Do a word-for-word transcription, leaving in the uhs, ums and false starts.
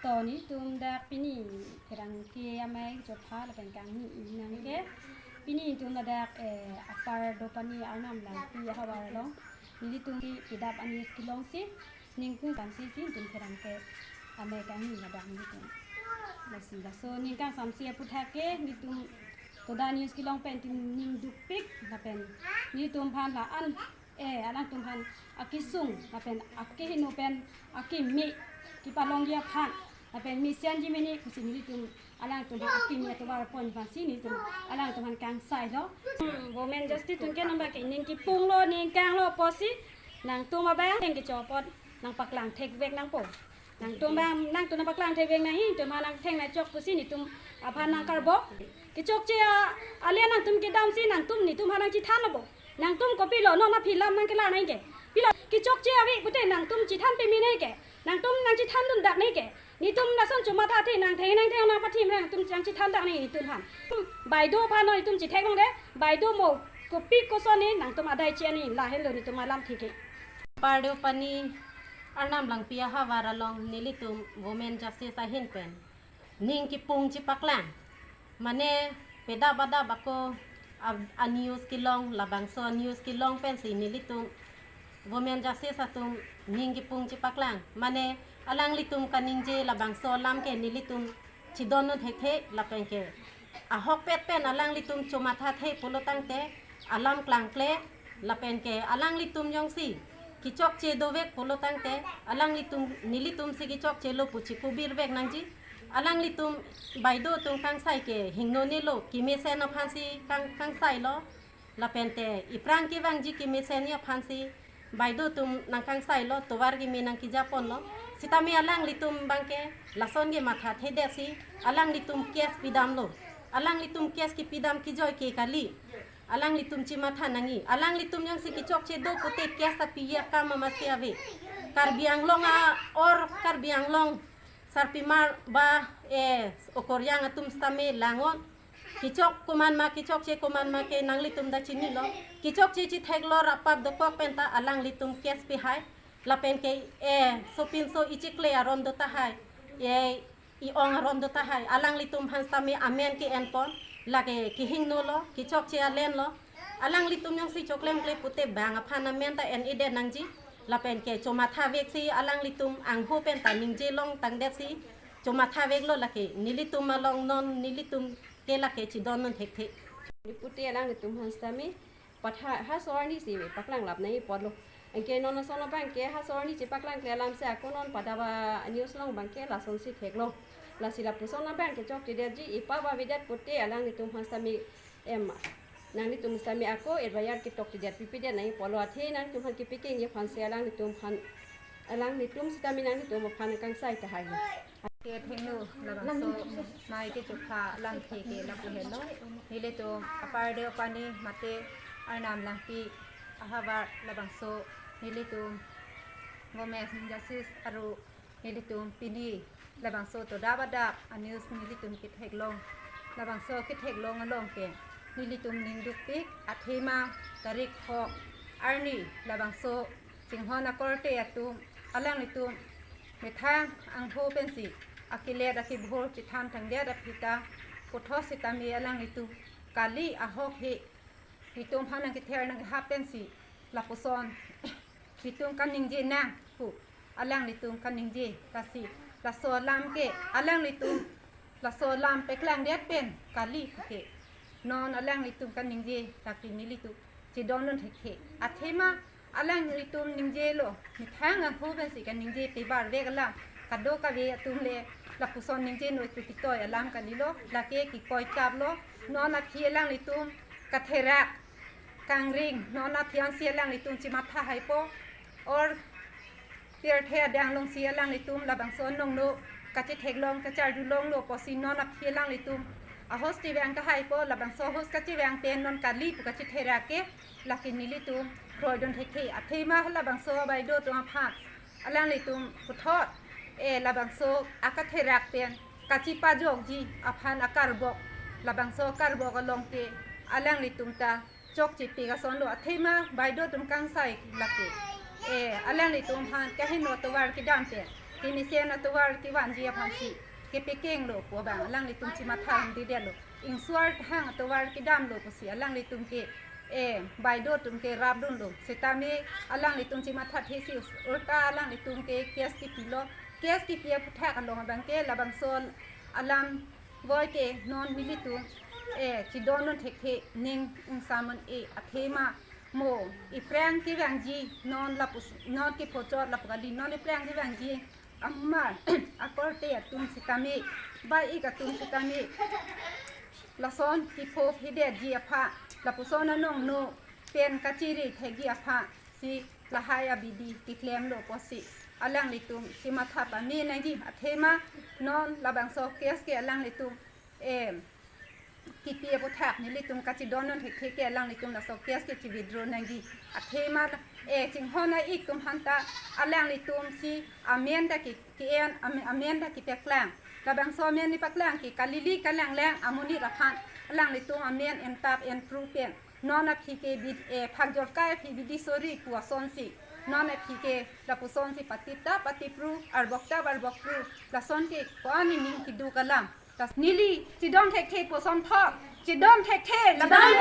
To nelitum dak pini pherangke amei chopha lapen kangni nang ke pini nelitum ladak, eh, Upper Deopani Arnam Langpi ahavar along nelitum kedap a-news kelongsi ning kangsamse si nelitum pherangke amei kangni ladak nelitum. Lasi laso ning kangsamse aputhak ke nelitum toda news kelong pen nelitum ning dukpik lapen nelitum aphan la-an, eh, alangtum aphan akesung lapen akehingno pen akeme kepalongji aphan lapen mesenji mene pusi nelitum alangtum aphan akeme atovar pon aphansi nelitum alangtum aphan kangsailo. Hmm, Women Justice atum ke nonbang ke ning kepunglo, ning kanglo pusi nangtum abang theng kecho apot nangpaklang thekvek nangpo. Nangtum abang, nangtum nangpaklang thekvek nangji, nelitum aphan nangtheng nangchok pusi nelitum aphan nangkarbok. Kechokche a, ale nangtum kedamsi nangtum nelitum aphan nangchethanlo bo. Nangtum kopilo non aphi lam nangkelar nangji ke? Pilo kechokche ave pute nangtum chethan peme nangji ke? Nangtum nangchethandun dak nangji ke? Nelitum lason chomatha athe nangtheng nangtheng nangpathim nangtum nangchethan dak nangji nelitum aphan. Baido aphan nelitum chetheklongde, baido mo kopi koson ne nangtum adai che ani lahenlo nelitum alamthe ke. Upper Deopani Arnam Langpi ahavar along nelitum Women Justice ahin pen ning kepung chepaklang. Mane pedap adap ako a, a-news kelong, labangso a-news kelong pensi nelitum Women Justice atum ning kepung chepaklang. Mane alanglitum kaningje labangso alam ke nelitum chedondun thekthe lapen ke ahokpet pen alanglitum chomathathe pulo tangte alam klangkle lapen ke alanglitum jongsi kechokche dovek pulo tangte alanglitum nelitumsi kechokchelo pu chekubirvek nangji. Alanglitum baido atum kangsai ke hingnonelo, kemesen aphansi kang, kangsailo. Lapen te iphrang kevangji kemesenji aphansi baido atum nangkangsailo, tovar keme nangkejaponlo. Sitame alanglitum abangke lason ke mathathedetsi alanglitum case pidamlo. Alanglitum case kepidam kejoi ke kali. Alanglitum chematha nangji. Alanglitum jongsi kechokche do pute case apiya kam amatsi ave. Karbi Anglong a or Karbi Anglong sarpimar ba, eh, okoryang atum sitame langon. Kechok komatma, kechokche komatma ke nanglitum ta chinilo. Kechokche chetheklor apap dokok penta alanglitum case pihai. Lapen ke, eh, sopinso ichikle aron do tahai. Eh, i-ong aron do tahai. Alanglitum aphan sitame amen ke-enpon. Lake kehingnolo, kechokche alenlo. Alanglitum jongsi choklemkle pute bang aphan amen ta en-edet nangji. Lapen ke chomathaveksi alanglitum angho penta ningje longtangdetsi chomathaveklo lake nelitum along non nelitum ke lake chedondun thekthe. Pute alanglitum aphan sitame patha ha so arnisi paklanglap nangji apotlo. Anke non ason abangke ha so arni chepaklangkle alamsi ako non padaba news along abangke lasonsi theklong. Lasi lapuson abangke chokchedetji, ipa ba avedet pute alanglitum aphan sitame em, nanglitum sitame ako F I R ketokchedet pipedet nangji apotlo, athe nangtum aphan kepikengji aphansi alanglitum aphan, alanglitum sitame nanglitum aphan kangsai tahai. Kethengno labangso amei kechopha alamthe ke lapu helo. Nelitum Upper Deopani mate Arnam Langpi ahavar labangso nelitum Women Justice aru nelitum pini labangso todap adap a-news nelitum ketheklong. Labangso ketheklong along ke nelitum ning dukpik, athema tarik phok arni labangso chinghon akorte atum alanglitum methang angho pensi akilet akibhor chethantangdet aphi ta puthot sitame alanglitum kali ahok he itum aphan nangkether nangkehap pensi lapuson itum kaningje nang pu alanglitum kaningje, lasi laso alam ke alanglitum laso alam paklangdet pen kali puke non alanglitum kaningje, lake nelitum chedondun thekthe. Athema alanglitum ningjelo, methang angho pensi kaningje tebar vek alam, kadokave atum le lapuson ningje noi pu kitoi alam kalilo, lake kekoi kaplo. Non aphi alanglitum katherak kangring, non aphi ansi alanglitum chematha haipo, or pirthe adang alongsi alanglitum labangso anong no kachetheklong kacharjulonglo pusi non aphi alanglitum ahos chevang tahaipo, labangso ahos kachevang pen non kali pu kachetherak ke lake nelitum kroidun thekthe. Athema labangso baido atum aphan alanglitum puthot, eh, labangso akatherak pen kachepajokji aphan akarbok, labangso akarbok along ke alanglitum ta chokchepik asonlo. Athema baido atum kangsai lake, eh, alanglitum aphan kaheno tovar kedam pen Mesen atovar kevanji aphansi kepekenglo pu abang alanglitum chimatha didetlo. Ingsuar hang atovar kedamlo pusi alanglitum ke, eh, baideo atum ke rapdunlo. Sitame alanglitum chimathathesi ulta alanglitum ke case kipilo. Case kipi aphuthak along abang ke labangso alam voi ke non nelitum, eh, chidondun thekthe, ning ingsamon-e athema mo iphrang kevangji non lapus non kephochot lapu kali, non iphrang kevangji amar akorte atum sitame, bai-ik atum sitame lason kipho phidetji aphan, lapuson anong no pen kachiri thekji aphansi lahai abidi keklemlo pusi alanglitum chimatha pame nangji. Athema non labangso case ke alanglitum, em, kipi aphuthak nelitum kachidondun thekthe ke alanglitum laso case ke chi-withdraw nangji. Athema, eh, chinghon a-ik atum aphanta alanglitumsi amen ta ke, ke-en, am-, amen ta kepaklang. Labangso amen nepaklang ke kalili kalang lang amonit aphan alanglitum amen entap enpru pen non aphi ke bid, eh, phak jorkai aphi bidi sori pu asonsi non aphi ke lapusonsi patitap patipru, arbok tap arbok pru, lason ke ko-an aning keduk alam. Tas neli chidon thekthe pu asonthot, chidon thekthe, labang